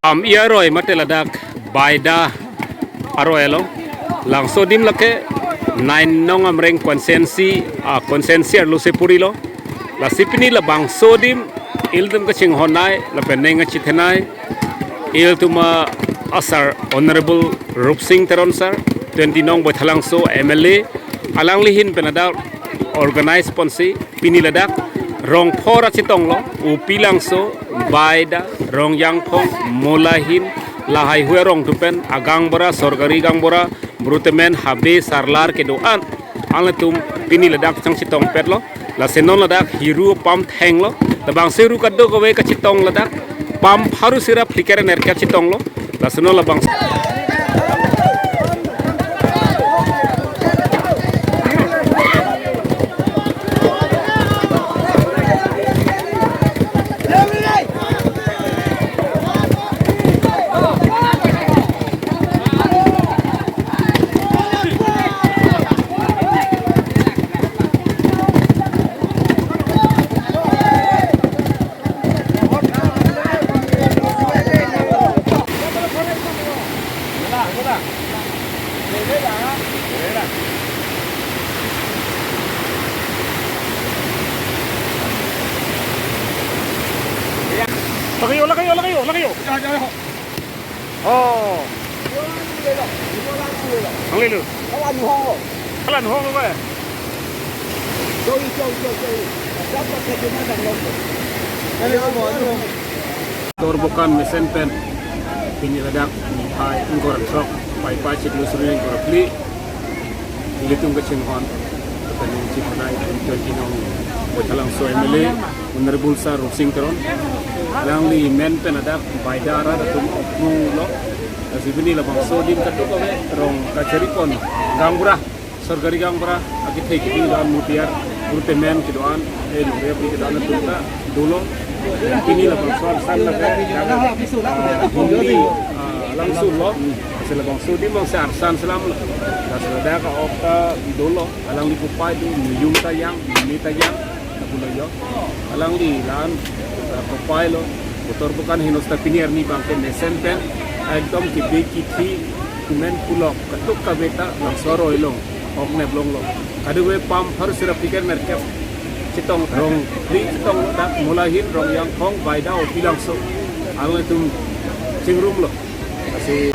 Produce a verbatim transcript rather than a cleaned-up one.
Am-i aroi mate ladak Baida aroi along. Langso adim lake nine nong Amreng constituency, ah, constituency arlo si puri lo. Lasi pini labangso adim ilitum kachinghon-ai, lapen neng kachethenei, ilitum asar Honorable Rupsing Teron sir, twenty nong Baithalangso M L A, alangli ahin pen ladak organize ponsi pini ladak rong phor achetong lo, Upilangso, Baida, Rongyangphong, Molahin, lahai hui arong atum pen, agaonbura, sorkari gaonbura, Brutemen, Habe, Sarlar kedo-an, alanglitum pini ladak chang chetongpet lo. Lasi non ladak hiru pam theng lo. Labangso hiru kadokave kachetong ladak pam pharo sira phlikep nerkep chetong lo. Lasi non labang Lakayo, lakayo, lakayo, lakayo. Oh. Ang lilo. Kalan hong ko. Kalan hong ko. Torbokan mesen pen pini ladak niphai ingkoi ra throk, Paipai chiklo suri ingkoi ra phli, ilitum kachinghon, pen chief nai twenty nong Baithalangso M L A, Honorable Sir Rupsing Teron, alangli amen pen ladak Baida arat atum lo. Lasi pini labangso adim kadokave rong kachari pon, gaonbura, sorkari gaonbura, akethe kebi, la mutiar, Brutemen kedo-an, eh, Nurep kedo-an atum ta dolo. Pini labangso arsan lake, ah, Hindi, ah, Langso lo. Lasi labangso adim bang si arsan selam lo. Lasi ladak ok ta dolo, alangli kopai do, miyum ta yang, mimi ta yang, ta pulo yo. Alangli la-an, ah, kopai lo, Torbokan henlo seta pini arni abangke mesen pen, ekdom kebi kethe, kumen pulok, kadokave ta labangso aroi along ok nep longlo. Kadokave pam pharo sira phlikep nerkep chetong, rong phli chetong lo, dak Molahin, Rongyangphong, Baida, Upilangso, alanglitum chingrum lo. Lasi